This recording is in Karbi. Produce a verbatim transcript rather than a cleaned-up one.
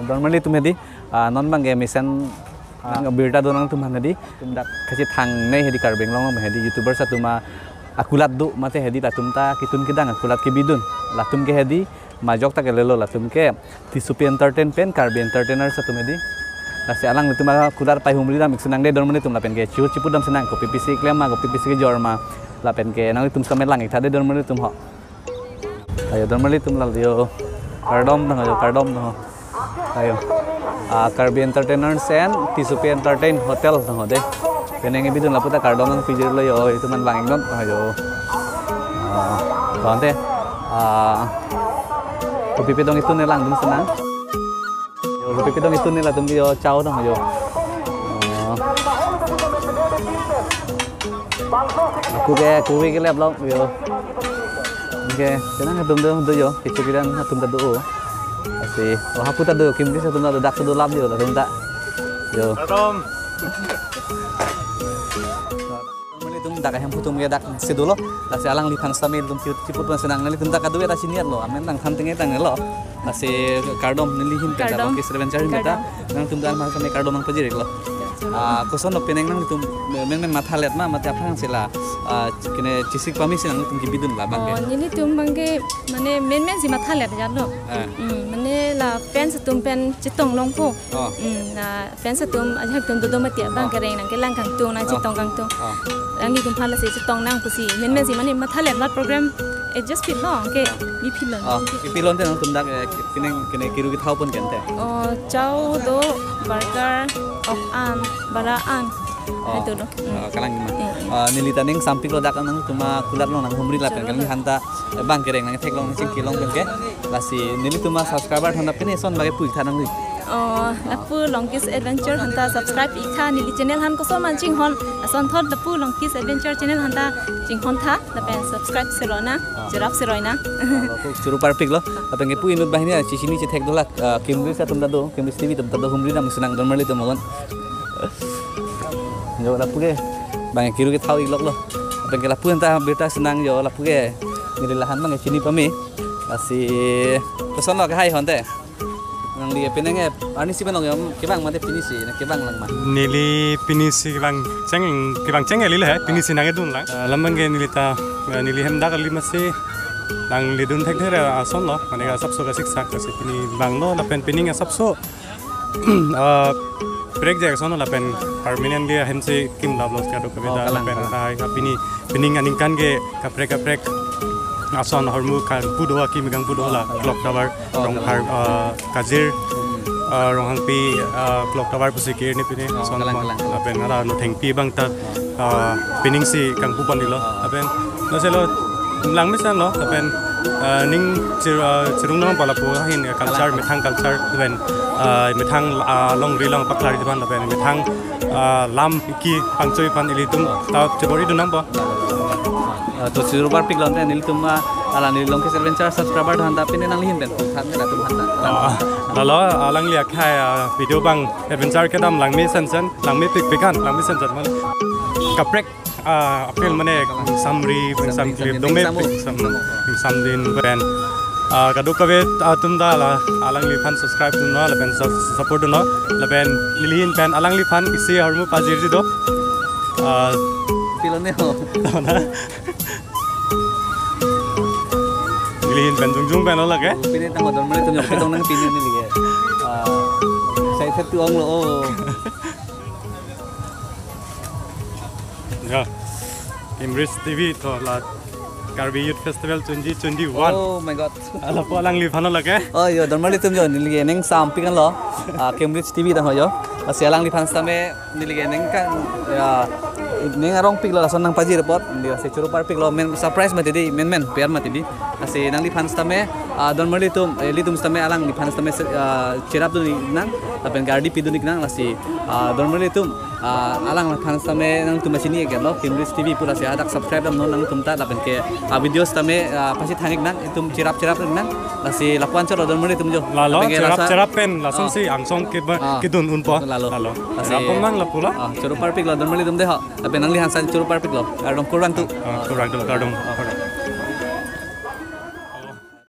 Don marli atum hedi, ah, non abangke mesen, ah, birta do nangtum aphan hedi, atum dak kachethang nei hedi Karbi Anglong along hedi, YouTubers atum a, akulat do mate hedi latum ta ketun kedang akulat kebidun. Latum ke hedi, majok ta kelelo latum ke, Tissopi Entertain pen, Karbi Entertainers atum hedi. Lasi alanglitum akulat pai humri dam ik sinang de don marli atum lapen ke, chihu chipu dam sinang kopi pisi klem ma, kopi pisi kejor ma, lapen ke nanglitum sitame lang ik tha de don marli atum ho. Ayo, don marli atum lalo yo. Kardom dang yo, kardom dang ho. Ayo. Ah, Karbi Entertainers and Tissopi Entertain Hotel dang ho de. Penang kebidun lapu ta kardom nangpijirlo yo, itum aphan vang ik non. Ayo. Ah, tangte. Ah, kopi pi dong itum ne langdun sinang. Yo, kopi pi dong itum ne latum yo, chow dang yo. Oh. Aku ke, kuwi ke lep lo yo. Oke, tenang atum do, do yo, kecho kiran atum ta do. Lasi, oh, hapu ta do, Kimgis atum ta do, dak ta do lap yo, latum ta. Yo. Kardom. Mane atum dak ahemphu atum ke dak si dolo. Lasi alangliphan sitame atum chiput pon sinang, nelitum ta kadokave ta senior lo. Amen nangthan tenge tanglo. Lasi kardom neli ahin pen ta, Kardom. Longkis Adventure ahin pen ta. Kardom. Nangtum ta aphan sitame kardom nangpajir iklo. Ah, kosonlo penang nangtum menmen mathalet ma, mate aphrang si la, ah, kene chesik pame si nangtum kebidun la abangke. Oh, nelitum abangke mane menmen si mathalet ya no. Eh. Hmm, mane la fans atum pen chetong longpo. Oh. Hmm, la fans atum ajahak atum dodo mati abang Oh. kereng nangkelang kangtung, nang Oh. chetong kangtung. Oh. Alanglitum aphan lasi chetong nang pusi. Menmen si mane mathalet la program adjust phit lo, ke Oh. mi phit lo. Oh, pi pi lo ante nangtum dak, eh, kene, kene kiru kethau pon ke ante. Oh, chow do, burger, ok an, bara an. Oh. Ito do. Hmm. Oh, kalang ma. Hmm. Ah, neli ta ning sampik lo dak nangtum akulat lo nanghumri lapen Choro kalang lo. Hanta, eh, bang kereng nangtheklong nangchingkilong pen ke. Lasi nelitum asubscriber aphanta pine ason bage pu ik tha nangli. Oh, lapu Longkis Adventure aphanta subscribe ik tha, neli channel aphan koson ma chinghon, asonthot lapu Longkis Adventure channel aphanta chinghon tha, lapen subscribe si roi nang, Ah. cherap si roi nang. Ah, lapu choro parpik lo, lapen ke pu inut banghini chesini chethek dola, ah, Kimgis atum ta do, Kimgis T V atum ta do, humri dam sinang don marli atum agon. Yo, lapu ke bang kiru kethau ik lok lo. Lapen ke lapu anta birta sinang yo, lapu ke neli la aphan bang chini pame. Lasi kosonlo ke hai ho ante. Nangli penang ke arnisi pen ong yo, kevang mate pini si, na kevang lang ma. Neli pini si kevang cheng, kevang cheng eli le, pini si nangkedun lang. Ah, lam abangke neli ta, ah, neli hem dak kali masi nangledun thekthek ason lo, mane asapso kasiksak, lasi pini vanglo, lapen pining asapso, ah, break jai ason lo, lapen permanently ahem si kim dam lo, kadokave Oh, ta, kalang, lapen kalang. Hai, ha pini, pining aningkan ke kaprek kaprek ason ahormu kangpu do, akimi kangpu do la, Oh, kalang. Clock Tower, Oh, Ronghang, kalang. Ah, Kajir, Hmm. Ah, Ronghangpi, ah, Clock Tower pusi ke-ir ni pini, Oh, ason kalang, pon. Kalang, kalang. Lapen ara Nothengpi abang ta, Oh. ah, pining si kangpu pon iklo. Oh. Lapen, lasi lo, langmesen lo, lapen, ah, ning chir-, ah, chirung nang pala pu ahin, ah, culture, Kalang. Methang culture, lapen, ah, methang, ah, longri along paklar jiban, lapen methang, ah, lam iki pangchoi aphan ilitum ta chebor-idun nangpo. Ah, to choro parpik lo ante nelitum, ah, ala neli Longkis Adventure subscriber aphanta pine nangli ahin pen pu than nela atum aphanta. Oh, lalo, alangli akhai, ah, video abang adventure kedam langmesen sen, langmepikpik an, langmesen sen mane. Kaprek, ah, apil mane samri, samri, samri, dome, samri, pik, sam, samri. Samdin pen. Ah, kadokave atum ta la, alangliphan subscribe dunnon, lapen sub-, support dunnon, lapen neli ahin pen alangliphan isi ahormu pajirji do. Ah, Pilo ne ho. Neli ahin pen jongjong pen lo lake. Pine tang don marli atum yo, ketong nang pine neli ke. Ah, sai thet tu ong lo, oh. Ya. Kimgis T V to la Karbi Youth Festival twenty twenty-one. Oh my God. Lapu alangliphan lo lake. Oh yo, don marli atum yo, neli ke ning sampik an lo. Ah, Kimgis T V dang ho yo. Lasi alangliphan sitame neli ke ning kan, ya, ning arongpik lo lason nangpajir apot. Neli lasi choro parpik lo, men surprise mati di, menmen, piar mati di. Lasi nangliphan sitame, ah, don marli atum, eh, ilitum sitame alangliphan sitame, ah, cherapdun ik nang, lapen gardi pidun ik nang, lasi, ah, don marli atum, ah, alangliphan sitame nangtum chini iklo, Kimgis T V pu, lasi hadak subscribe damnon nangtum ta, lapen ke, ah, videos tame, ah, pachethang ik nang, itum cherap cherap ik nang, lasi lapu-an choro don marli atum yo. Lalo, lapen ke cherap, lasa cherap pen, lason Ah. si angsong ke ba, Ah. kedun unpo. Lalo. Lalo. Lasi Cherap pon nang lapu la. Ah, choro parpik lo don marli atum de ho. Lapen nangliphan sitame choro parpik lo. Kardom kurang tu. Ah, kurang tu, kardom. Ah.